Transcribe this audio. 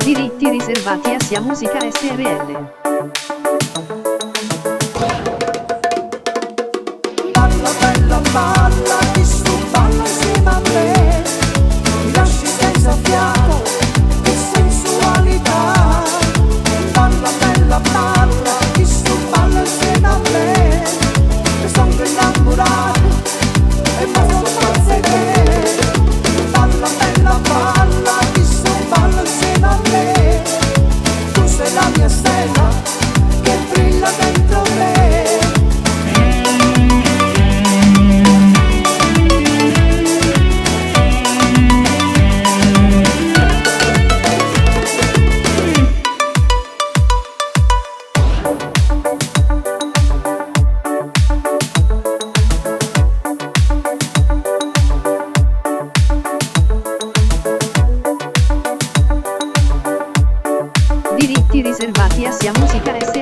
Diritti riservati a Sia Musica SRL. Balla bella balla, chi stu ballo insieme a me. Mi lasci senza fiato, che sensualità. Balla bella balla, chi stu ballo insieme a me. Mi sono innamorato e mo so pazzo 'e te. Balla bella balla, chi stu ballo insieme a me. Tu sei la mia stella che brilla dentro me. Diritti riservati a Sia Musica SRL.